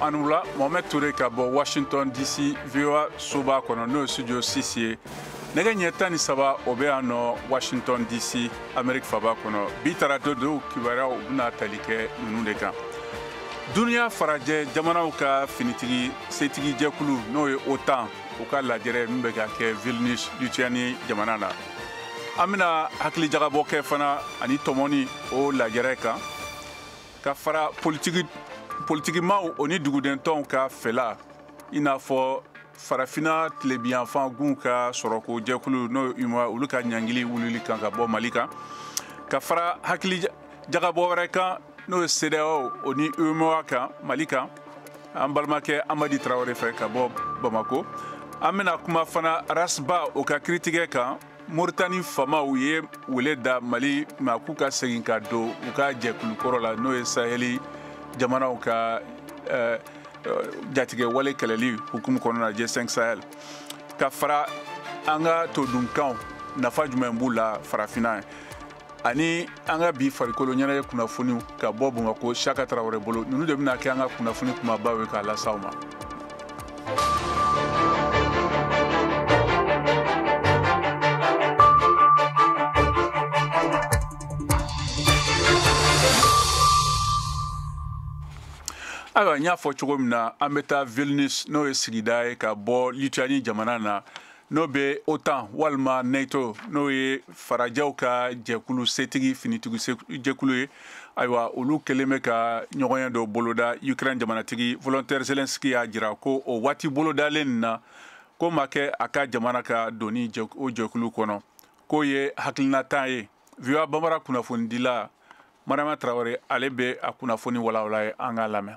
Aw ni wula, Mohamed Touré ka bɔ Washington DC VOA soba kɔnɔ, n'o ye studio 6 ye. Nɛgɛ ɲɛ 13, o bɛ yan nɔ Washington DC, Amérique faba kɔnɔ. Bi tarata don, kibaruyaw bɛna tali kɛ ninnu de kan. Duniya farajɛ jamanaw ka finitigi setigi jɛkulu, n'o ye OTAN, u ka lajɛrɛ min bɛ ka kɛ Vilnius, Lituanie jamana na. An bɛna hakili jagabɔ kɛ fana ani tɔmɔni o lajɛrɛ kan, ka fara politiki politikimaw o ni dugudentɔnw ka fɛla, i n'a fɔ Farafina tilebiyanfan gun ka sɔrɔko jɛkulu, n'o ye UMOA, olu ka ɲangili wulili kan ka bɔ Mali kan, ka fara hakili jagabɔ wɛrɛ kan, n'o ye CEDEAO o ni UMOA kan Mali kan, an balimakɛ Amadi Tarawele fɛ ka bɔ Bamako. An bɛna kuma fana Rasba o ka kiritigɛ kan. Moritani famaw ye wele da Mali ma k'u ka segin ka don u ka jɛkulu kɔrɔ la, n'o ye Saheli jamanaw ka jatigɛ wale kɛlɛli hukumu kɔnɔna na, G5 Sahel, ka fara an ka todunkanw nafa jumɛn b'u la Farafinna ye, ani an ka bi farikolo ɲɛnajɛ kunnafoniw ka bɔ Bamakɔ Saka Tarawele bolo. Ninnu de bɛna kɛ an ka kunnafoni kumabaw ye k'a las'aw ma. Ayiwa, n y'a fɔ cogo min na, an bɛ taa Vilnius, n'o ye sigida ye ka bɔ Lituanie jamana na, n'o bɛ OTAN walima NATO, n'o ye farajɛw ka jɛkulu setigi finitigi jɛkulu ye. Ayiwa, olu kɛlen bɛ ka ɲɔgɔnye dɔ boloda. Ukraine jamanatigi Volodymyr Zelensky y'a jira ko o waati bolodalen nin na, ko ma kɛ a ka jamana ka doni o jɛkulu kɔnɔ, k'o ye hakilinata ye. VOA Bambara kunnafonidila Mariama Tarawele, ale bɛ a kunnafoni walawala ye, an k'a lamɛn.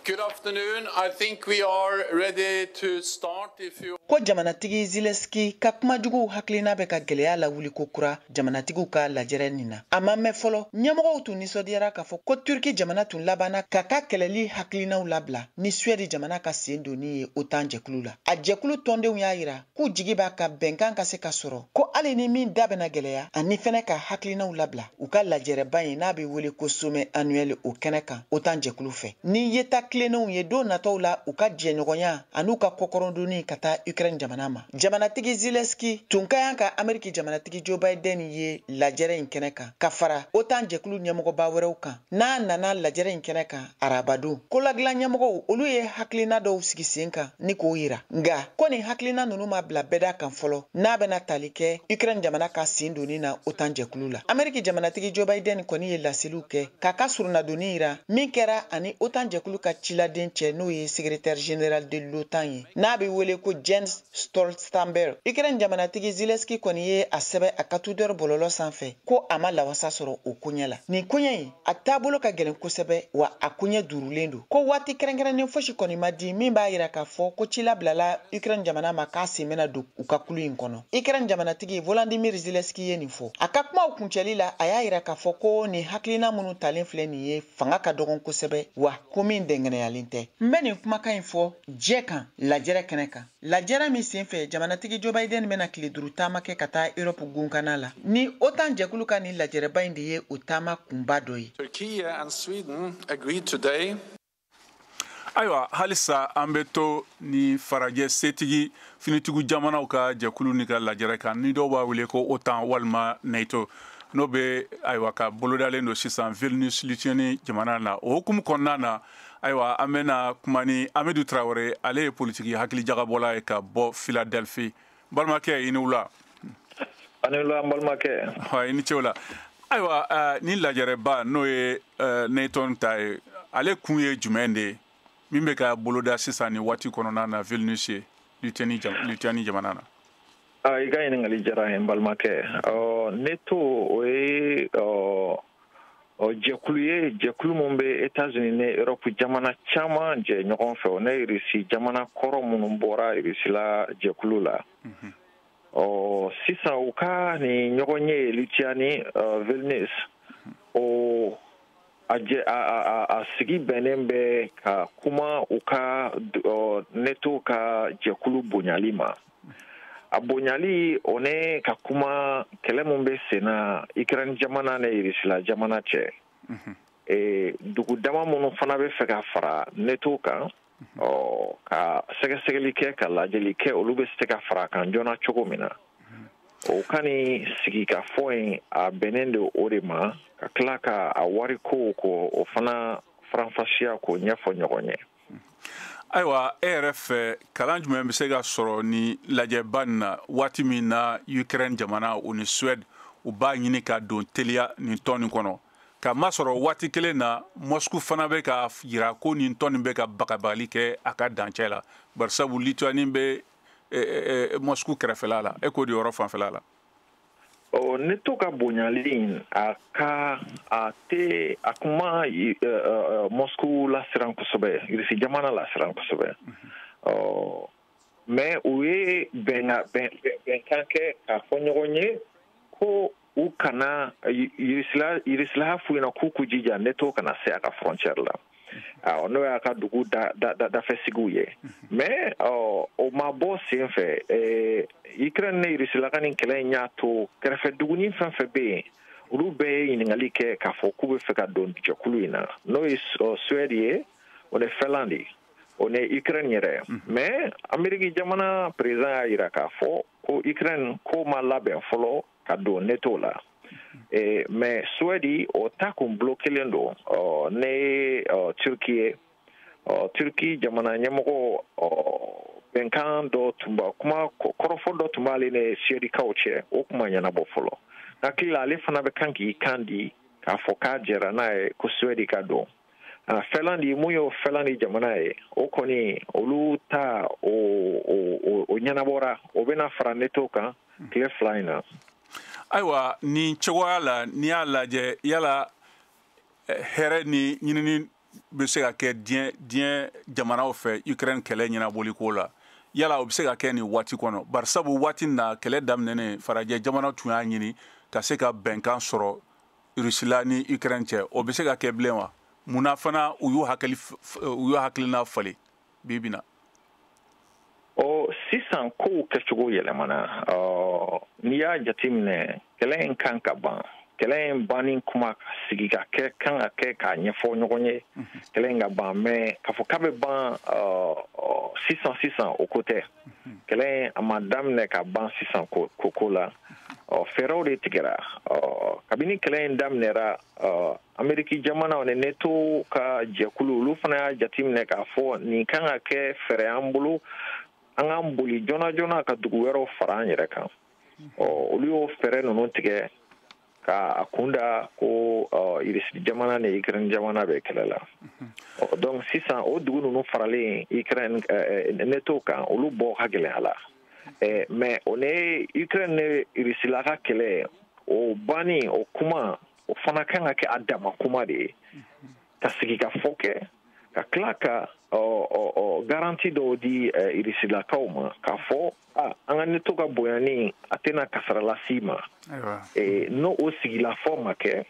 Good afternoon. I think we are ready to start if you. Ko jamanatigi Zelensky ka kumajuguw hakilina bɛ ka gɛlɛya lawuli ko kura jamanatigiw ka lajɛrɛ nin na. A ma mɛn fɔlɔ, ɲɛmɔgɔw tun nisɔndiyara k'a fɔ ko Turki jamana tun labanna k'a ka kɛlɛli hakilinaw labila ni Suède jamana ka sen donni ye OTAN jɛkulu la. A jɛkulu tɔndenw y'a yira k'u jigi b'a ka bɛnkan ka se ka sɔrɔ, ko hali ni min da bɛna gɛlɛya, ani fɛnɛ ka hakilinaw labila u ka lajɛrɛba in, n'a bɛ wele ko sommet annuel, o kɛnɛ kan OTAN jɛkulu fɛ, ni yeta tilennenw ye don nataw la u ka jɛɲɔgɔnya an'u ka kɔkɔrɔdonni ka taa Ukraine jamana ma. Jamanatigi Zelensky tun ka kan ka Ameriki jamanatigi Joe Biden ye lajɛrɛ in kɛnɛ kan, ka fara OTAN jɛkulu ɲɛmɔgɔba wɛrɛw kan, n'a nana lajɛrɛ in kɛnɛ kan arabadon. Koladilan ɲɛmɔgɔw, olu ye hakilina dɔw sigi sen kan ni k'o yira, nka ko nin hakilina ninnu ma bila bɛda kan fɔlɔ, n'a bɛna tali kɛ Ukraine jamana ka sen donni na OTAN jɛkulu la. Ameriki jamanatigi Joe Biden kɔni ye laseliw kɛ k'a ka surunadonni yira min kɛra ani OTAN jɛkulu ka ciladen cɛ, n'o ye secrétaire général de l'OTAN ye, n'a bɛ wele ko Jens Stoltenberg. Ukraine jamanatigi Zelensky kɔni ye a sɛbɛn a ka Twitter bɔlɔlɔ sanfɛ ko a ma lawasa sɔrɔ o koɲɛ la. Nin koɲɛ in, a taabolo ka gɛlɛn kosɛbɛ, wa a koɲɛ duurulen don, ko waati kɛrɛnkɛrɛnnen fosi kɔni ma di min b'a yira k'a fɔ ko ci labilala Ukraine jamana ma k'a sen bɛna don u ka kulu in kɔnɔ. Ukraine jamanatigi Volodymyr Zelensky ye nin fɔ. A ka kumaw kuncɛli la, a y'a yira k'a fɔ ko nin hakilina minnu talen filɛ nin ye, fanga ka dɔgɔn kosɛbɛ, wa ko min dɛngɛnɛyalen tɛ. N bɛ nin kumakan in fɔ jɛ kan lajɛrɛ kɛnɛ kan, lajɛrɛ min sen fɛ jamanatigi Joe Biden bɛna tile 5 taama kɛ ka taa Europe gunkana la, ni OTAN jɛkulu ka nin lajɛrɛba in de ye o taama kunba dɔ ye. Turkey and Sweden agreed today. Ayiwa, halisa an bɛ to ni farajɛ setigi finitigiw jamanaw ka jɛkulu ni ka lajɛrɛ kan, ni dɔw b'a wele ko OTAN walima NATO, n'o bɛ, ayiwa, ka bolodalen don sisan Vilnius, Lituanie jamana na. O hukumu kɔnɔna na, ayiwa, an bɛna kuma ni Amidu Tarawele, ale ye politiki hakili jagabɔla ye ka bɔ Philadelphie. Balimakɛ, i ni wula. Ani wula, n balimakɛ. I ni ce o la. Ayiwa, ni lajɛrɛba, n'o ye NATO ta ye, ale kun ye jumɛn de ye min bɛ ka boloda sisan nin waati kɔnɔna na Vilnius ye, Lituanie jamana na? I ka ɲininkali diyara n ye, n balimakɛ. NATO, o ye jɛkulu ye, jɛkulu min bɛ États-Unis ni Europe jamana caman jɛ ɲɔgɔn fɛ, o ne Irisi jamana kɔrɔ minnu bɔra Irisi la jɛkulu la. Ɔ, sisan u ka nin ɲɔgɔn ye Lituanie, Vilnius, o a jɛ a sigi bɛnnen bɛ ka kuma u ka NATO ka jɛkulu bonyali ma. A bonyali o ne ka kuma kɛlɛ mun bɛ sen na Ukraine jamana ni Irisila jamana cɛ. Dugu dama minnu fana bɛ fɛ ka fara NATO kan, ɔ, ka sɛgɛsɛgɛli kɛ, ka lajɛli kɛ, olu bɛ se ka fara kan joona cogo min na. O ka nin sigi ka fɔ in, a bɛnnen don o de ma, ka tila ka a wariko ko o fana faranfasiya k'o ɲɛfɔ ɲɔgɔn ye. Ayiwa, e yɛrɛ fɛ, kalan jumɛn bɛ se ka sɔrɔ ni lajɛba nin na, waati min na Ukraine jamana o ni Suède u b'a ɲini ka don teliya nin tɔn nin kɔnɔ, ka masɔrɔ waati kelen na Moscou fana bɛ ka yira ko nin tɔn nin bɛ ka bagabagali kɛ a ka dancɛ la, barisabu Lituanie bɛ Moscou kɛrɛfɛla la, e k'o de yɔrɔ fanfɛla la? Ɔ, NATO ka bonyali in, a ka a tɛ a kuma Moscou lasiran kosɛbɛ, Irisi jamana lasiran kosɛbɛ. Ɔ, mais u ye bɛnkan kɛ k'a fɔ ɲɔgɔn ye ko u kana Irisila f'u ɲɛna k'u jija NATO kana se a ka frontière la, awɔ, n'o y'a ka dugu da dafɛsigiw ye. Mais ɔ, o ma bɔ sen fɛ, Ukraine ni Irisila ka nin kɛlɛ in y'a to kɛrɛfɛ duguni fɛn fɛn bɛ yen, olu bɛɛ ye ɲininkali kɛ k'a fɔ k'u bɛ fɛ ka don jɛkulu in na, n'o ye Suède ye, o ni Finlande, o ni Ukraine yɛrɛ. Mais Amérique jamana président y'a yira k'a fɔ ko Ukraine ko ma labɛn fɔlɔ ka don NATO la. Mais Suède, o ta kun bloquelen don ne Turquie ye. Turquie jamana ɲɛmɔgɔ, bɛnkan dɔ tun b'a kuma kɔrɔfɔ dɔ tun b'ale ni Suèdekaw cɛ, o kuma ɲɛnabɔ fɔlɔ. Hakili la, ale fana bɛ kan k'i kan di k'a fɔ k'a jɛra n'a ye ko Suède ka don. Finlande, mun y'o Finlande jamana ye, o kɔni olu ta o ɲɛnabɔra, o bɛna fara NATO kan tile 2 in na. Ayiwa, nin cogoya la, n'i y'a lajɛ, yala hɛrɛ ni ɲinini bɛ se ka kɛ diɲɛ jamanaw fɛ Ukraine kɛlɛ ɲɛnabɔli ko la, yala o bɛ se ka kɛ nin waati kɔnɔ? Barisabu waati na kɛlɛ daminɛnen, farajɛ jamana tun y'a ɲini ka se ka bɛnkan sɔrɔ Rusila ni Ukraine cɛ. O bɛ se ka kɛ bilen wa? Munna fana u y'u hakilina falen bi bi na? Ɔ, sisan kow kɛcogo yɛlɛmana. Ɔ, n'i y'a jateminɛ, kɛlɛ in kan ka ban. Kɛlɛ in banni kuma sigi ka kɛ kan ka kɛ k'a ɲɛfɔ ɲɔgɔn ye, kɛlɛ in ka ban. Mais k'a fɔ k'a bɛ ban sisan sisan, o ko tɛ. Kɛlɛ in a ma daminɛ ka ban sisan ko ko la. Ɔ, fɛɛrɛw de tigɛra. Ɔ, kabini kɛlɛ in daminɛra, ɔ, Ameriki jamanaw ni NATO ka jɛkulu, olu fana y'a jateminɛ k'a fɔ nin kan ka kɛ fɛɛrɛ an bolo, an k'an boli joona joona ka dugu wɛrɛw fara an yɛrɛ kan. Ɔ, olu y'o fɛɛrɛ ninnu tigɛ ka a kunda ko Irisi jamana ni Ukraine jamana bɛ kɛlɛ la. Ɔ, donc sisan o dugu ninnu faralen Ukraine NATO kan, olu bɔ ka gɛlɛn a la. Mais o ni Ukraine ni Irisila ka kɛlɛ o banni, o kuma o fana kan ka kɛ a dama kuma de ye, ka sigi ka fɔ kɛ, ka tila ka ɔ garantie dɔw di Irisilakaw ma k'a fɔ a an ka NATO ka bonyani a tɛna kasara las'i ma. N'o o sigilafɔ ma kɛ,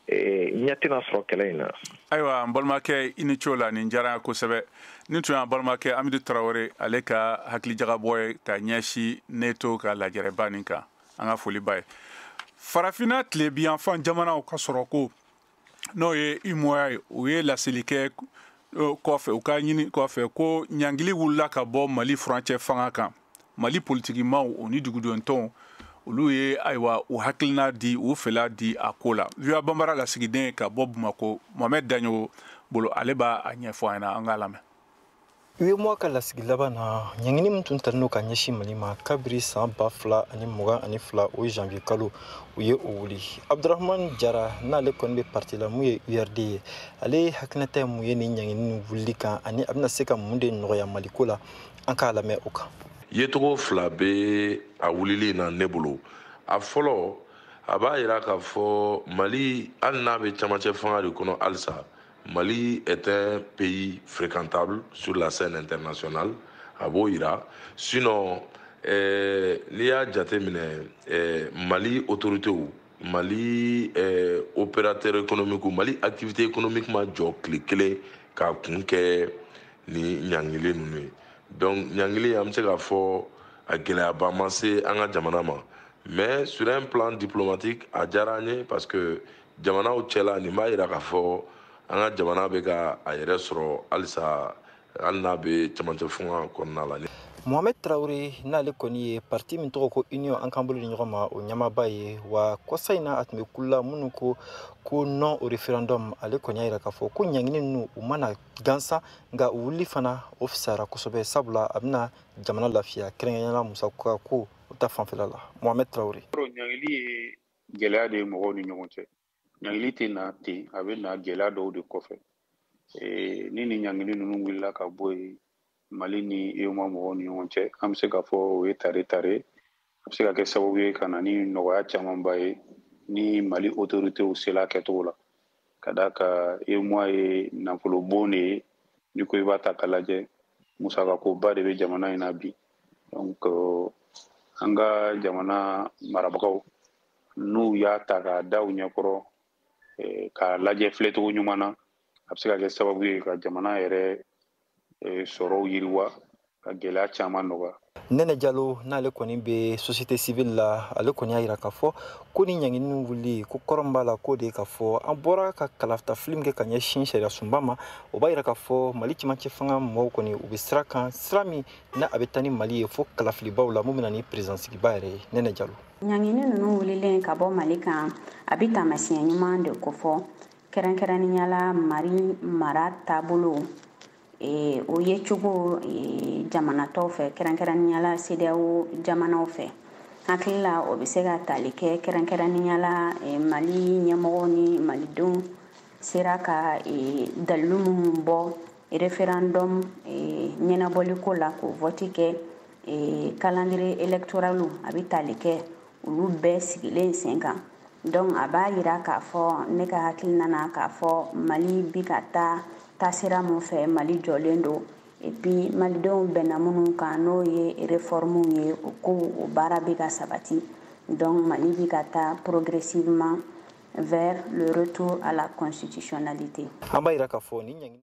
ɲɛ tɛna sɔrɔ kɛlɛ in na. Ayiwa, n balimakɛ, i ni ce o la, nin diyara n ye kosɛbɛ. Nin tun y'an balimakɛ Amidu Tarawele, ale ka hakilijagabɔ ye ka ɲɛsin NATO ka lajɛrɛba nin kan. An ka foli b'a ye. Farafinna tilebiyanfan jamanaw ka sɔrɔ ko, n'o ye UMOA ye, u ye laseli kɛ kɔfɛ, u ka ɲini kɔfɛ ko ɲangili wulila ka bɔ Mali furancɛ fanga kan. Mali politikimaw o ni dugudentɔnw, olu ye, ayiwa, u hakilina di, u fɛla di a ko la. VOA Banbara lasigiden ka bɔ Bamako, Mohamed Daɲogo bolo, ale b'a a ɲɛfɔ an ɲɛna. An k'a lamɛn. UEMOA ka lasigi laban na, ɲangini min tun talen don ka ɲɛsin Mali ma kabiri san 2022, o janvier kalo, u ye o wuli. Abdurahman Jara, n'ale kɔni bɛ parti la mun ye URD ye, ale hakilinata ye mun ye nin ɲangini nin wulili kan, ani a bɛna se ka mun de nɔgɔya Maliko la? An k'a lamɛn o kan. Yecogo fila bɛ a wulili na ne bolo. A fɔlɔ, a b'a yira k'a fɔ Mali, hali n'a bɛ camancɛ fanga de kɔnɔ halisa, Mali est un pays fréquentable sur la scène internationale. A b'o yira. Sinon n'i y'a jateminɛ, Mali autorités, Mali opérateur économique, Mali activité économique ma jɔ tile kelen k'a kun kɛ ni ɲangili ninnu ye. Donc ɲangili, an bɛ se k'a fɔ a gɛlɛyaba ma se an ka jamana ma. Mais sur un plan diplomatique, a diyara an ye parce que Jamanaw cɛla, nin b'a yira k'a fɔ an ka jamana bɛ ka a yɛrɛ sɔrɔ halisa, hali n'a bɛ cɛmancɛ fanga kɔnɔna la. Mohamed Traoré, n'ale kɔni ye parti min tɔgɔ ko Union an k'an bolo di ɲɔgɔn ma, o ɲɛmaaba ye, wa kɔsa in na a tun bɛ kula minnu ko non au référendum, ale kɔni y'a yira k'a fɔ ko ɲangini ninnu u mana gansan, nka u wuli fana o fisayara kosɛbɛ, sabula a bɛna jamana lafiya, kɛrɛnkɛrɛnnenya la musaka ko o ta fanfɛla la. Mohamed Traoré. Ɲangili ye gɛlɛya de ye mɔgɔw ni ɲɔgɔn cɛ. Ɲangili tɛ na ten, a bɛ na gɛlɛya dɔw de kɔfɛ. Ni ɲangili ninnu wulila ka bɔ yen Mali ni UEMOA mɔgɔw ni ɲɔgɔn cɛ, an bɛ se k'a fɔ o ye tare tare, a bɛ se ka kɛ sababu ye ka na ni nɔgɔya camanba ye ni Mali autorités sela kɛcogo la. Ka d'a kan UEMOA ye nafolo bon de ye, n'i ko i b'a ta k'a lajɛ, musakakoba de bɛ jamana in na bi. Donc an ka jamana marabagaw n'u y'a ta k'a da u ɲɛkɔrɔ k'a lajɛ filɛcogo ɲuman na, a bɛ se ka kɛ sababu ye ka jamana yɛrɛ sɔrɔw yiriwa, ka gɛlɛya caman nɔgɔya. Nɛnɛ Jalo, n'ale kɔni bɛ société civile la, ale kɔni y'a yira k'a fɔ ko ni ɲangini wuli ko kɔrɔ b'a la, k'o de ye k'a fɔ an bɔra ka kalafili min kɛ ka ɲɛsin sariya sunba ma, o b'a yira k'a fɔ Mali cɛmancɛ fanga mɔgɔw kɔni u bɛ sira kan, sira min n'a a bɛ taa ni Mali ye fo kalafilibaw la, mun bɛ na ni président sigiba yɛrɛ ye. Nɛnɛ Jalo. Ɲangini ninnu wulilen ka bɔ Mali kan, a bɛ taamasiyɛn ɲuman de kofɔ, kɛrɛnkɛrɛnnenya la Mali mara taabolo o ye cogo jamana tɔw fɛ, kɛrɛnkɛrɛnnenya la CEDEAO jamanaw fɛ. Hakili la o bɛ se ka tali kɛ kɛrɛnkɛrɛnnenya la Mali ɲɛmɔgɔw ni malidenw sera ka dalilu minnu bɔ référendum ɲɛnabɔliko la k'o vote kɛ, calendrier électoral a bɛ tali kɛ olu bɛɛ sigilen sen kan. Donc a b'a yira k'a fɔ, ne ka hakilina na, k'a fɔ Mali bi ka taa taasira mun fɛ, Mali jɔlen don, et puis malidenw bɛnna minnu kan n'o ye réforme ye, o ko o baara bɛ ka sabati. Donc Mali bi ka taa progressivement vers le retour à la constitutionnalité. An b'a yira k'a fɔ ni ɲangini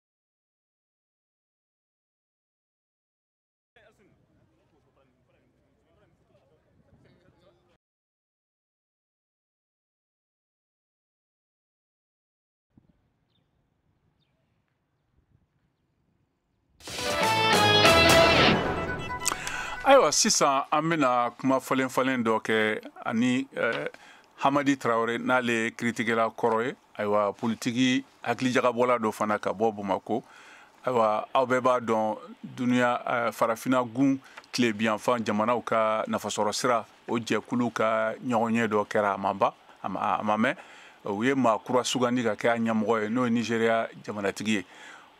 Ayiwa, sisan an bɛna kuma falen falen dɔ kɛ ani Hamadi Traoré, n'ale ye kiritigɛla kɔrɔ ye, ayiwa politiki hakilijagabɔla dɔ fana ka bɔ Bamakɔ. Ayiwa, aw bɛɛ b'a dɔn dunuya farafinna gun tilebiyanfan jamanaw ka nafasɔrɔ sira o jɛkulu ka ɲɔgɔnye dɔ kɛra, a ma ban, a ma mɛn, u ye maa kura sugandi ka kɛ a ɲɛmɔgɔ ye, n'o ye Nigéria jamanatigi ye.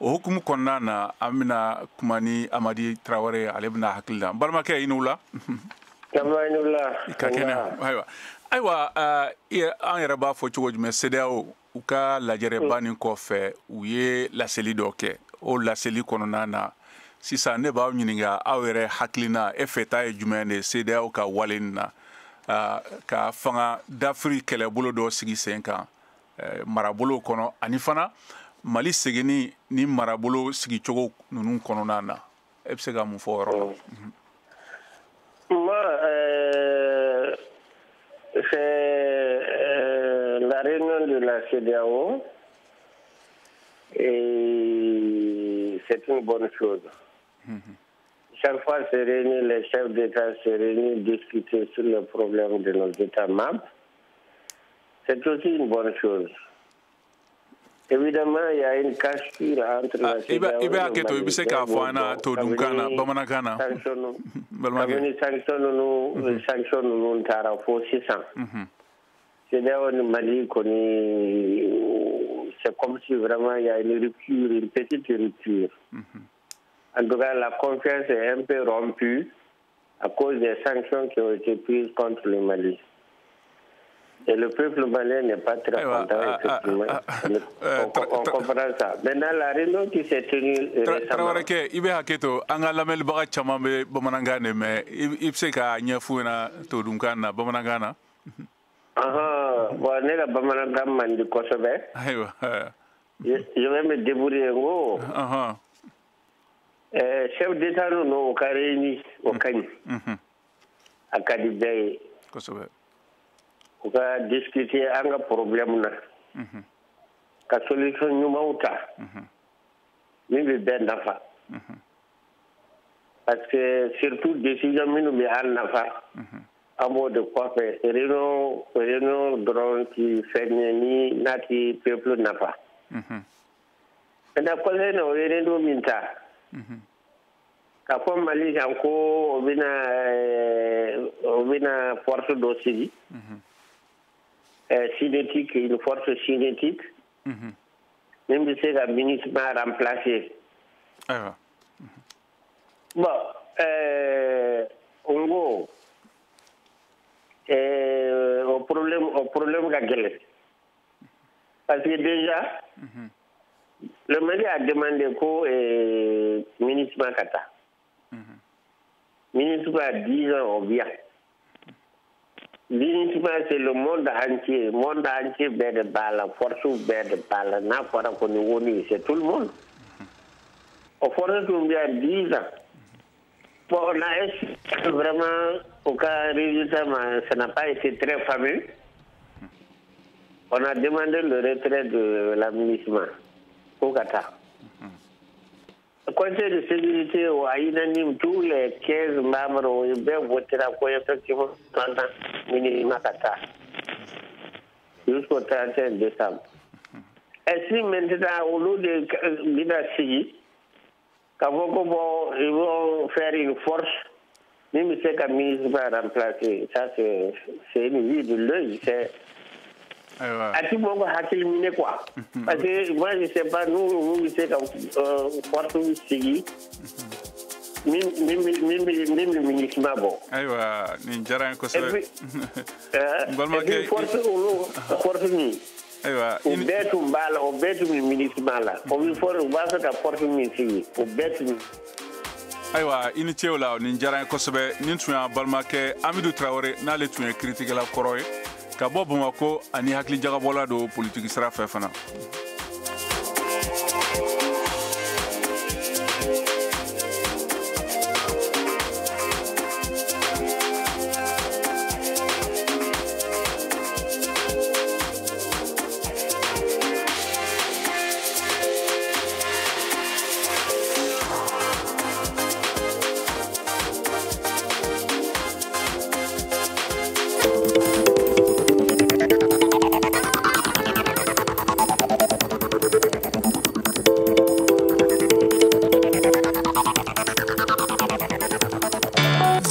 O hukumu kɔnɔna na, an bɛna kuma ni Amadi Traoré, ale bɛna hakili la. N balimakɛ, i ni wula. Kaba, i ni wula. I ka kɛnɛ. Ayiwa, an yɛrɛ b'a fɔ cogo jumɛn, CEDEAO u ka lajɛrɛba nin kɔfɛ, u ye laseli dɔ kɛ. O laseli kɔnɔna na sisan, ne b'aw ɲininka aw yɛrɛ hakilina, e fɛta ye jumɛn de ye CEDEAO ka wale nin na, ka fanga dafiri kɛlɛbolo dɔ sigi sen kan marabolo kɔnɔ, ani fana Mali seginni ni marabolo sigicogo ninnu kɔnɔna na, e bɛ se ka mun fɔ o yɔrɔ la? Moi, c'est la réunion de la CEDEAO et c'est une bonne chose. Chaque fois se réunissent, les chefs d'État se réunissent, discuter sur le problème de nos États membres. C'est aussi une bonne chose. Évidemment, il y a une cassure entre la CEDEAO et le Mali. I bɛ se k'a fɔ an na todunkan na, bamanankan na. Kabini sanction ninnu taara fo sisan, CEDEAO ni Mali kɔni, c'est comme si vraiment il y a une rupture, une petite rupture. En tout cas, la confiance est un peu rompue à cause des sanctions qui ont été prises contre le Mali. Et le peuple malien n'est pas très content, effectivement. On comprend ça. Maintenant, la réunion qui s'est tenue récemment. Traoré, i bɛ hakɛ to, an ka lamɛnnibaga caman bɛ bamanankan de mɛn, i bɛ se k'a ɲɛf'u ɲɛna todunkan na, bamanankan na. Bon, ne ka bamanankan man di kosɛbɛ. Ayiwa. Je vais me débrouiller n ko. Chef d'État ninnu u ka réuni, o ka ɲi. A ka di bɛɛ ye. Kosɛbɛ. U ka discuter an ka problème na. Ka solution ɲumanw ta min bɛ bɛɛ nafa. Parce que surtout décision minnu bɛ an nafa, an b'o de kɔfɛ. Réunion dɔrɔn ti fɛn ye ni n'a ti peuple nafa. Maintenant conseil na o ye réunion min ta k'a fɔ Mali kan ko o bɛna force dɔ sigi cinétique, une force cinétique min bɛ se ka MINUSMA remplacer. Bon, n ko o problème ka gɛlɛn parce que déjà le Mali a demandé ko MINUSMA ka taa. MINUSMA 10 ans o bi yan. MINUSMA, c'est le monde entier, monde entier bɛɛ de b'a la, force bɛɛ de b'a la. N'a fɔra ko ni ONU, c'est tout le monde. O force tun bɛ yan 10 ans. Bon, on a essayé vraiment au cas résultat, mais ça n'a pas été très fameux. On a demandé le retrait de la MINUSMA au Qatar. Le Conseil de sécurité a unanime, tous les 15 membres ont bien voté pour effectivement 30 ans MINUSMA Qatar jusqu'au 31 décembre. Et si maintenant, au lieu de bɛna sigi, k'a fɔ ko bon, ils vont faire une force min bɛ se ka MINUSMA remplacer, ça c'est une vue de l'œil, c'est a ti mɔgɔ hakili minɛ quoi. Parce que moi je sais pas, nous mun bɛ se ka force sigi min bɛ MINUSMA bɔ. Ayiwa, nin diyara n ye kosɛbɛ. Et puis force olu force min, o bɛɛ tun b'a la, o bɛɛ tun bɛ MINUSMA la, o bɛ force u b'a fɛ ka force min sigi, o bɛɛ tun. Ayiwa, i ni ce o la, nin diyara n ye kosɛbɛ. Nin tun y'an balimakɛ Amidu Tarawele, n'ale tun ye kiritigɛla kɔrɔ ye ka bɔ Bamako, ani hakili jagabɔla don politiki sira fɛ fana.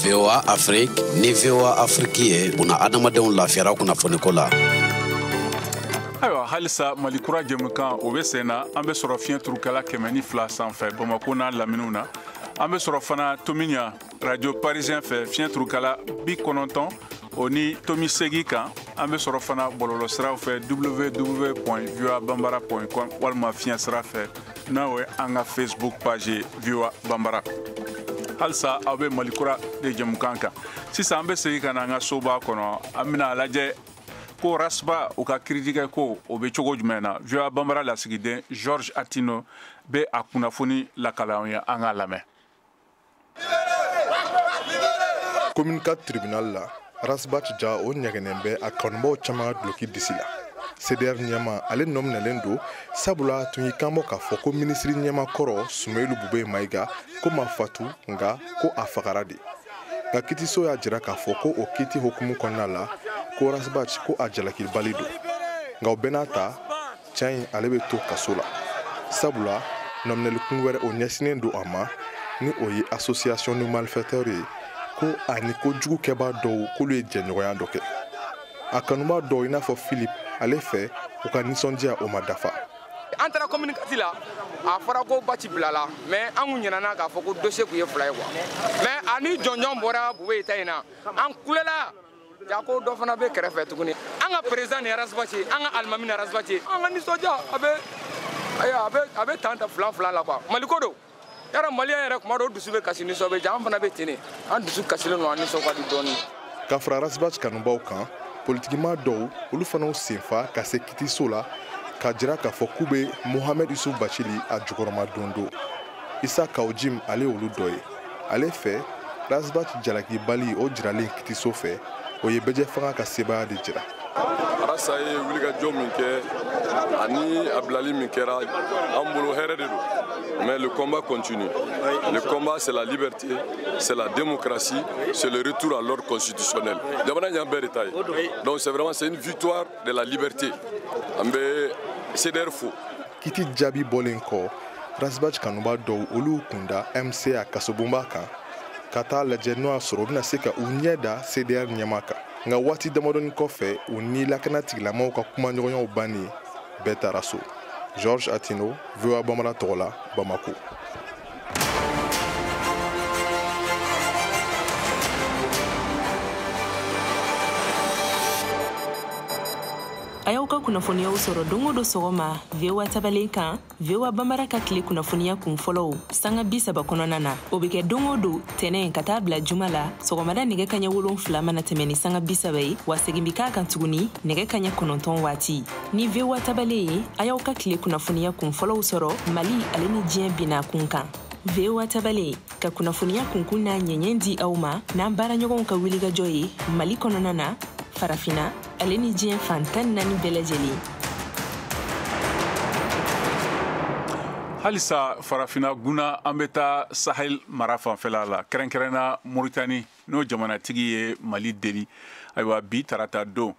VOA Afrique ni VOA Afrique ye buna adamadenw lafiyara kunnafoniko la. Ayiwa, halisa Mali Kura jɛmukan o bɛ sen na. An bɛ sɔrɔ fiɲɛ turukala 102 sanfɛ Bamako n'a laminiw na. An bɛ sɔrɔ fana Tomiɲa Radio Parisien fɛ, fiɲɛ turukala 98.8 kan. An bɛ sɔrɔ fana bɔlɔlɔsiraw fɛ, www.voabambara.com, walima fiɲɛ sira fɛ, n'o ye an ka Facebook page ye, VOA Bambara. Halisa aw bɛ Mali Kura de jɛmukan kan. Sisan an bɛ segin ka na an ka soba kɔnɔ. An bɛna a lajɛ ko Ras Bath u ka kiritigɛ ko o bɛ cogo jumɛn na. VOA Bambara lasigiden George Atino bɛ a kunnafoni lakala an ye, an k'a lamɛn. Commune 4 tribunal la, Ras Bath ja o ɲɛgɛnɛn bɛ a kanubaw caman ka duloki disi la. CDR ɲɛma ale nɔ minɛlen don, sabula a tun y'i kanbɔ k'a fɔ ko minisiri ɲɛma kɔrɔ Sumeyilu Bube Mayiga ko ma fatu, nka ko a fagara de. Nka kitiso y'a jira k'a fɔ ko o kiti hukumu kɔnɔna la, ko Ras Bath ko a jalakibali don. Nka o bɛɛ n'a ta, cɛ in ale bɛ to kaso la, sabula nɔminɛlikun wɛrɛ o ɲɛsinnen don a ma, ni o ye association de malfaiteurs ye, ko a ni kojugu kɛbaa dɔw k'olu ye jɛɲɔgɔnya dɔ kɛ. A kanuba dɔw, i n'a fɔ Philippe, ale fɛ u ka nisɔndiya o ma dafa. An taara commune 4 la, a fɔra ko Bath bilala, mais an kun ɲinana k'a fɔ ko dossier kun ye fila ye quoi. Mais a ni jɔnjɔn bɔra Bube ta in na, an kulela ja ko dɔ fana bɛ kɛrɛfɛ tuguni. An ka président ni Ras Bath, an ka alimami ni Ras Bath, an ka nisɔndiya a bɛ ayiwa a bɛ tan ta fila fila la quoi. Maliko don yɔrɔ, maliyɛn yɛrɛ kuma dɔw dusu bɛ kasi, nisɔn bɛ ja, an fana bɛ ten de, an dusu kasilen don, an nisɔn ka di dɔɔni. Ka fara Ras Bath kanubaw kan, politikima dɔw olu fana senfa ka se kitiso la k'a jira k'a fɔ k'u bɛ Mohamed Yusuf Bacili a jukɔrɔma don don. Isa Kawujim, ale y'olu dɔ ye. Ale fɛ, Ras Bath jalakibali o jiralen kitiso fɛ, o ye bɛjɛ fanga ka sebaaya de jira. Arasa ye wulikajɔ min kɛ ani a bilali min kɛra, an bolo hɛrɛ de don. Mais le combat continue. Le combat, c'est la liberté, c'est la démocratie, c'est le retour à l'ordre constitutionnel. Jamana y'an bɛɛ de ta ye. Donc c'est vraiment, c'est une victoire de la liberté. An bɛ CDR fo. Kiti jaabi bɔlen kɔ, Ras Bath kanuba dɔw, olu kunda MCA kasobonba kan ka taa lajɛ n'o y'a sɔrɔ u bɛna se ka u ɲɛ da CDR ɲɛma kan. Nka waati damadɔni kɔfɛ, u ni lakana tigilamaw ka kumaɲɔgɔnyaw bannen, bɛɛ taara so. Georges Atino, VOA Bambara tɔgɔ la, Bamako. A y'aw ka kunnafoniyaw sɔrɔ don o don sɔgɔma VOA tabalen kan. VOA Bambara ka tile kunnafoniya kun fɔlɔw sanga 30 kɔnɔna na, o bɛ kɛ don o don, tɛnɛ ka taa bila juma la, sɔgɔmada nɛgɛ kaɲɛ 7 mana tɛmɛ ni sanga 30 ye, wa segin bi k'a kan tuguni nɛgɛ kaɲɛ 9 waati. Ni VOA tabalen ye, a y'aw ka tile kunnafoniya kun fɔlɔw sɔrɔ Mali ale ni diɲɛ binna kun kan. VOA tabalen ka kunnafoniya kunkun n'a ɲɛɲɛ di aw ma n'an baaraɲɔgɔnw ka wulikajɔ ye Mali kɔnɔna na, Farafina ale ni diɲɛ fan 14 bɛɛ lajɛlen. Halisa Farafina guna, an bɛ taa Sahel mara fanfɛla la, kɛrɛnkɛrɛnna Moritani, n'o jamanatigi ye Mali deli, ayiwa, bi tarata don,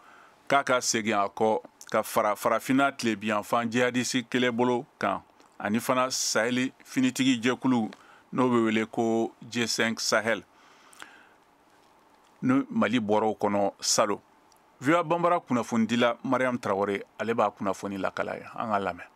k'a ka segin a kɔ ka fara Farafina tilebiyanfan jihadisi kɛlɛbolo kan, ani fana Saheli finitigi jɛkulu n'o bɛ wele ko G5 Sahel, ni Mali bɔra o kɔnɔ salon. VOA Bambara kunnafonidila Mariam Tarawele, ale b'a kunnafoni lakala ye, an ka lamɛn.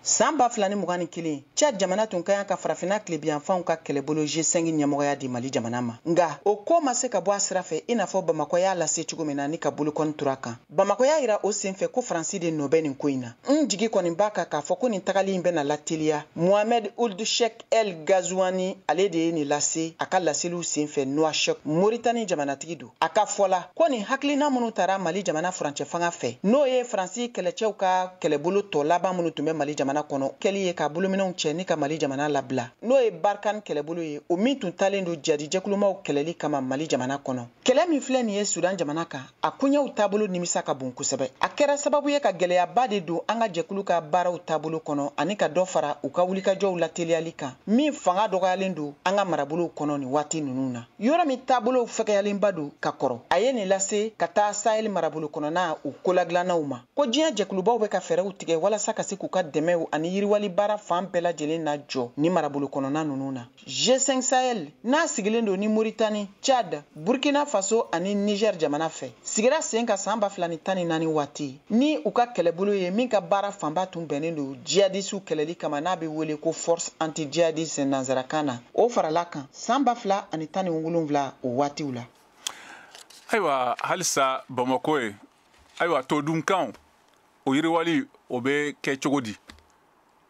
San 2021, Tchad jamana tun ka kan ka Farafinna tilebiyanfanw ka kɛlɛbolo G5 ɲɛmɔgɔya di Mali jamana ma. Nka o ko ma se ka bɔ a sira fɛ, i n'a fɔ Bamakɔ y'a lase cogo min na ni ka bolokɔni tura kan. Bamakɔ y'a yira o senfɛ ko Faransi de nɔ bɛ nin ko in na. N jigi kɔni b'a kan k'a fɔ ko nin tagali in bɛna lateliya. Mohamed Ould Cheikh El Ghazouani, ale de ye nin lase a ka laseliw senfɛ Nouakchott, Moritani jamanatigi don. A ka fɔ la ko nin hakilina minnu tara Mali jamana furancɛ fanga fɛ, n'o ye Faransi kɛlɛcɛw ka kɛlɛbolo tɔ laban minnu tun bɛ Mali jamana kɔnɔ kɛli ye ka bolominɛnw cɛ ni ka Mali jamana labila, n'o ye Barkhane kɛlɛbolo ye, o min tun talen don jadi jɛkulumaw kɛlɛli kama Mali jamana kɔnɔ. Kɛlɛ min filɛ nin ye Sudan jamana kan, a koɲɛw taabolo nimisa ka bon kosɛbɛ. A kɛra sababu ye ka gɛlɛyaba de don an ka jɛkulu ka baaraw taabolo kɔnɔ, ani ka dɔ fara u ka wulikajɔw lateliyali kan, min fanga dɔgɔyalen don an ka marabolow kɔnɔ nin waati ninnu na, yɔrɔ min taabolow fɛgɛyalenba don ka kɔrɔ. A ye nin lase ka taa Sahel marabolo kɔnɔna u koladilannaw ma ko diɲɛ jɛkulubaw bɛ ka fɛɛrɛw tigɛ walasa ka se k'u ka dɛmɛw ani yiriwali baara fan bɛɛ lajɛlen na jɔ ni marabolo kɔnɔna ninnu na. G5 Sahel, n'a sigilen don ni Moritani, Tchad, Burkina Faso ani Niger jamana fɛ, sigira sen ka san 2014 waati ni u ka kɛlɛbolo ye, min ka baara fanba tun bɛnnen don jihadisiw kɛlɛli kama, n'a bɛ wele ko force anti-jihadiste nanzarakan na. O farala kan san 2017 o waatiw la. Ayiwa, halisa Bamako ye, ayiwa, todunkanw o yiriwali, o bɛ kɛ cogo di?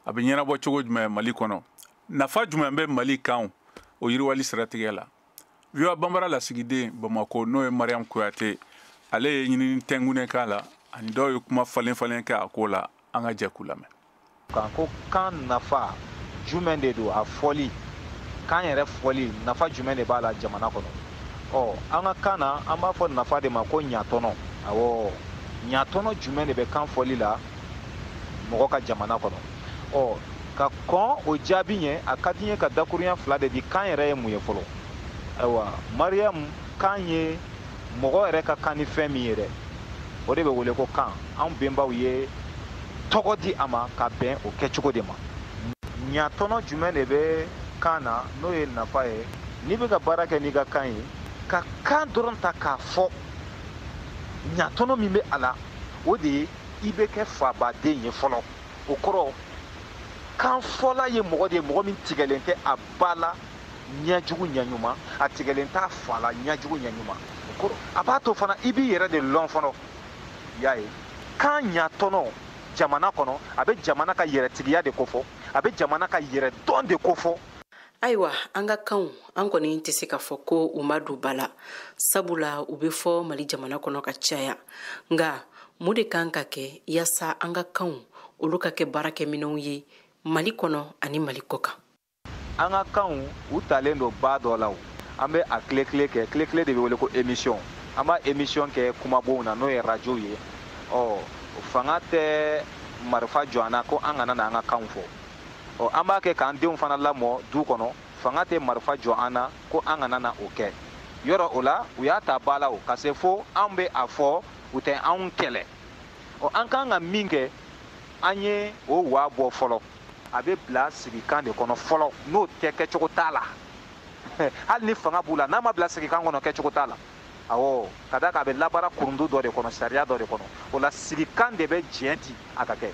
A bɛ ɲɛnabɔ cogo jumɛn Mali kɔnɔ? Nafa jumɛn bɛ Mali kan o yiriwali siratigɛ la? VOA Bambara lasigiden Bamako, n'o ye Mariam Kuyate, ale ye ɲinini tɛnkunnen k'a la, ani dɔw ye kuma falen falen kɛ a ko la. An ka jɛ k'u lamɛn. Kan ko kan nafa jumɛn de don? A fɔli, kan yɛrɛ fɔli nafa jumɛn de b'a la jamana kɔnɔ? Ɔ, an ka kan na, an b'a fɔ nafa de ma ko ɲatɔnɔ. Awɔ, ɲatɔnɔ jumɛn de bɛ kan fɔli la mɔgɔ ka jamana kɔnɔ? Ɔ, ka kɔn o jaabi ɲɛ, a ka di n ye ka dakurunya fila de di. Kan yɛrɛ ye mun ye fɔlɔ? Ayiwa Mariam, kan ye mɔgɔ yɛrɛ ka kan ni fɛn min ye dɛ, o de bɛ wele ko kan. Anw bɛnbaw ye tɔgɔ di a ma ka bɛn o kɛcogo de ma. Ɲatɔnɔ jumɛn de bɛ kan na, n'o ye nafa ye? N'i bɛ ka baara kɛ n'i ka kan ye, ka kan dɔrɔn ta k'a fɔ, ɲatɔnɔ min bɛ a la, o de ye i bɛ kɛ fabaden ye fɔlɔ. O kɔrɔ, kan fɔla ye mɔgɔ de ye, mɔgɔ min tigɛlen tɛ a ba la ɲɛjugu ɲɛɲuman, a tigɛlen t'a fa la ɲɛjugu ɲɛɲuman. O kɔrɔ, a b'a to fana i b'i yɛrɛ de lɔn fɔlɔ. I y'a ye, kan ɲatɔnɔ jamana kɔnɔ, a bɛ jamana ka yɛrɛtigiya de kofɔ, a bɛ jamana ka yɛrɛdɔn de kofɔ. Ayiwa, an ka kanw, an kɔni tɛ se k'a fɔ ko u ma don ba la, sabula u bɛ fɔ Mali jamana kɔnɔ ka caya. Nka mun de kan ka kɛ yaasa an ka kanw olu ka kɛ baarakɛminɛnw ye Mali kɔnɔ ani Mali kɔ kan? An ka kanw, u talen don ba dɔ la. O an bɛ a tile tile kɛ, tile tile de bɛ wele ko émission. An b'a émission kɛ kumabonw na, n'o ye radio ye. Ɔ fanga tɛ marifa jɔ an na ko an kana na an ka kanw fɔ. Ɔ an b'a kɛ k'an denw fana lamɔ du kɔnɔ, fanga tɛ marifa jɔ an na ko an kana na o kɛ. Yɔrɔ o la u y'a ta ba la o ka se fo an bɛ a fɔ u tɛ anw kɛlɛ. Ɔ an kan ka min kɛ, an ye o wa bɔ fɔlɔ. A bɛ bila sigikan de kɔnɔ fɔlɔ, n'o tɛ kɛcogo t'a la. Hali ni fanga b'u la, n'a ma bila sigikan kɔnɔ kɛcogo t'a la. Awɔ, ka d'a kan a bɛ labaara kurundu dɔ de kɔnɔ, sariya dɔ de kɔnɔ. O la sigikan de bɛ diɲɛ di a ka kɛ.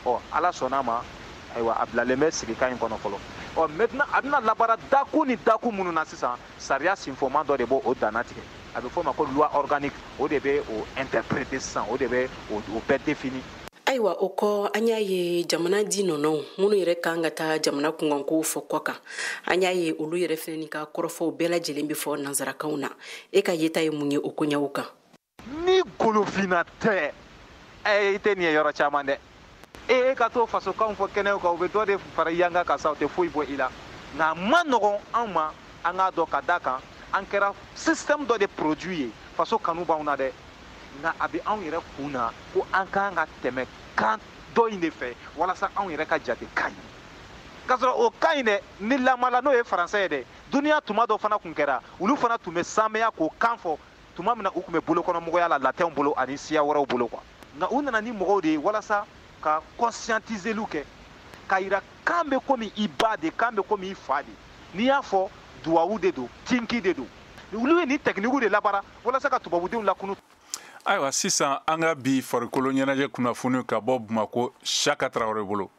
Ɔ Ala sɔnn'a ma, ayiwa a bilalen bɛ sigikan in kɔnɔ fɔlɔ. Ɔ maintenant a bɛna labaara dakun ni dakun minnu na sisan, sariya sinfɔman dɔ de b'o o danna tigɛ. A bɛ f'o ma ko loi organique, o de bɛ o interpréter sisan, o de bɛ o bɛɛ définir. Ayiwa o kɔ an y'a ye jamana di nɔnɔw minnu yɛrɛ kan ka taa jamana kunkankow fɔ kɔ kan, an y'a ye olu yɛrɛ fɛnɛ ni ka kɔrɔfɔw bɛɛ lajɛlen bɛ fɔ nansarakanw na. E ka yeta ye mun ye o koɲɛw kan? Ni golofinna tɛ, i tɛ nin ye yɔrɔ caman dɛ. E ka t'o fasokanw fɔ kɛnɛw kan, u bɛ dɔ de fara yanga kan sa, u tɛ foyi bɔ i la. Nka a ma nɔgɔn anw ma, an k'a dɔn ka d'a kan an kɛra système dɔ de produit ye, faso kanu b'anw na dɛ. Nka a bɛ anw yɛrɛ kun na ko an kan ka tɛmɛ kan dɔ in de fɛ walasa anw yɛrɛ ka jate kan ye. K'a sɔrɔ o kan in dɛ, ni lamala n'o ye faransɛ ye dɛ, duniya tuma dɔ fana kun kɛra, olu fana tun bɛ sanmɛya k'o kan fɔ tuma min na u tun bɛ bolokɔnɔmɔgɔya la latɛnw bolo ani siya wɛrɛw bolo quoi. Nka u nana ni mɔgɔw de ye walasa ka conscientiserliw kɛ, k'a yira kan bɛ komi i ba de, kan bɛ komi i fa de. N'i y'a fɔ duwawu de don, tinki de don. Olu ye nin technique de labaara walasa ka tubabudenw lakunu. Ayiwa sisan an ka bi farikolo ɲɛnajɛ kunnafoni ka bɔ Bamako Saka Tarawele bolo.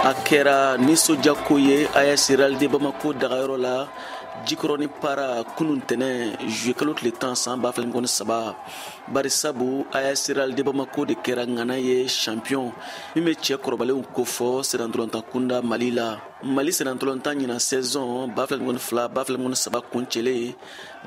A kɛra nisɔndiyako ye AS Real de Bamako dagayɔrɔ la Jikɔrɔni para kunun tɛnɛ juillet kalo tile 10 san 2023. Bari sabu AS Real de Bamako de kɛra ŋana ye champion min bɛ cɛ kɔrɔbalenw kofɔ sennantolatan kunda Mali la. Mali sennantolatan ɲinan saison 2022-2023 kuncɛlen,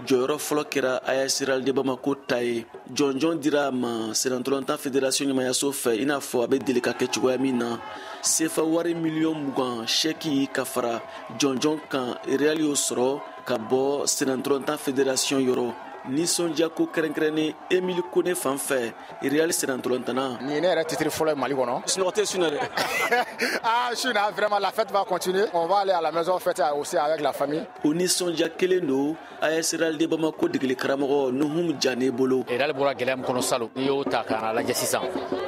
jɔyɔrɔ fɔlɔ kɛra AS Real de Bamako ta ye. Jɔnjɔn dira a ma sennantolatan fédération ɲɛmayaso fɛ i n'a fɔ a bɛ deli ka kɛ cogoya min na. Sefa wari miliyɔn 20 sɛki ka fara jɔnjɔn kan Real y'o sɔrɔ ka bɔ sennantolatan fédération yɔrɔ. Nisɔndiyako kɛrɛnkɛrɛnnen Emile Kone fan fɛ Real sennantolatan. Nin ye ne yɛrɛ titre fɔlɔ ye Mali kɔnɔ. Sunɔgɔ tɛ su na dɛ. Ah su na, vraiment la fête va continuer. On va aller à la maison fêter aussi avec la famille. O nisɔndiya kelen don AS Real de Bamako degeli karamɔgɔ Nuhum Jane bolo. Real bɔra gɛlɛya min kɔnɔ salon, n'i y'o ta k'a lajɛ sisan,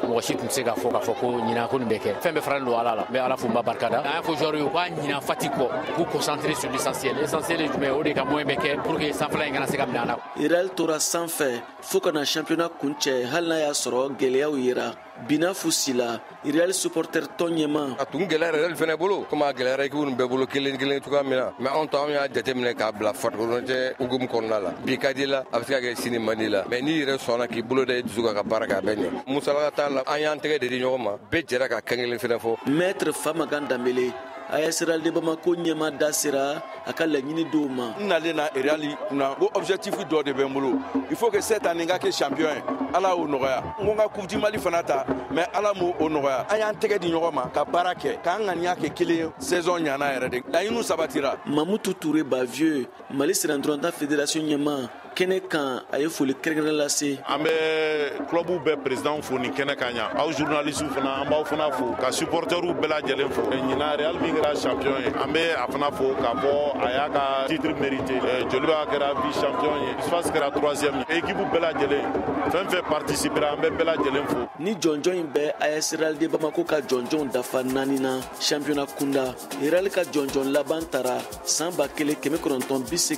mɔgɔ si tun tɛ se k'a fɔ ko ɲinan ko nin bɛ kɛ. Fɛn bɛɛ faralen don Ala la. N bɛ Ala fo, n b'a barikada. An y'a fɔ joueurs ye u k'a ɲinan fatigue kɔ, k'u concentrer sur l'essentiel. L'essentiel ye jumɛn ye? O de ka moyen bɛ kɛ pour que sanfɛla in kana se ka minɛ an na. Real tora sanfɛ fo ka na championnat kuncɛ hali n'a y'a sɔrɔ gɛlɛyaw yera. Binafu Sila, Real supporter tɔn ɲɛma. A tun gɛlɛyara Real fɛnɛ bolo komi a gɛlɛyara équipe ninnu bɛɛ bolo kelen kelen cogoya min na, mais anw ta anw y'a jateminɛ k'a bila farikolo ɲɛnajɛ hukumu kɔnɔna la. Bi ka di la, a bɛ se ka kɛ sini man di la, mais n'i yɛrɛ sɔnna k'i bolo da i dusu kan ka baara kɛ, a bɛ ɲɛ. Musalaka t'a la, an y'an tɛgɛ de di ɲɔgɔn ma, bɛɛ jɛra ka kan kelen fɛnɛ fɔ. Maître Famagan Danbele, AS Real de Bamako ɲɛma da sera a ka laɲini dɔw ma. N nalen na Real kunna, ko objectif dɔ de bɛ n bolo. Il faut que cette année n ka kɛ champion ye. Ala y'o nɔgɔya. N ko n ka Coupe du Mali fana ta, mais Ala m'o nɔgɔya. An y'an tɛgɛ di ɲɔgɔn ma ka baara kɛ, k'an ŋaniya kɛ kelen ye. Saison ɲana yɛrɛ de. Laɲiniw sabatira. Mamutu Touré Bavieux, Mali sennantolatan fédération ɲɛma, kɛnɛ kan a ye foli kɛrɛnkɛrɛn lase. An bɛ club bɛɛ président fo nin kɛnɛ kan yan. Aw journalistes fana, an b'aw fana fo, ka supporters bɛɛ lajɛlen fo. Ɲinan Real min kɛra champion ye, an bɛ a fana fo k'a fɔ a y'a ka titre mérité. Joliba kɛra vice champion ye, USFAS kɛra troisième ye. Équipe bɛɛ lajɛlen fɛn fɛn participera, an bɛ bɛɛ lajɛlen fo. Ni jɔnjɔn in bɛ AS Real de Bamako ka jɔnjɔnw dafa 4 na championnat kunda. Real ka jɔnjɔn laban tara san 1986.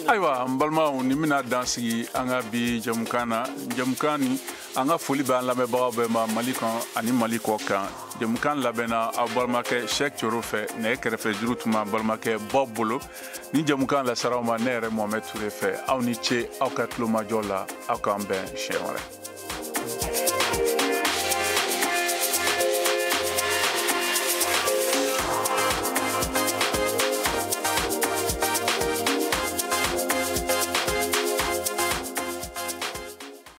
Ayiwa n balimaw, nin bɛna dan sigi an ka bi jɛmukan na. Jɛmukan nin, an ka foli bɛ an lamɛnbagaw bɛɛ ma Mali kan ani Mali kɔ kan. Jɛmukan labɛnna aw balimakɛ Cheikh Thioro fɛ, nɛgɛ kɛrɛfɛ juru tun b'an balimakɛ Bob bolo. Ni jɛmukan lasara aw ma ne yɛrɛ Mohamed Touré fɛ. Aw ni ce aw ka tulomajɔ la, aw k'an bɛn siɲɛ wɛrɛ.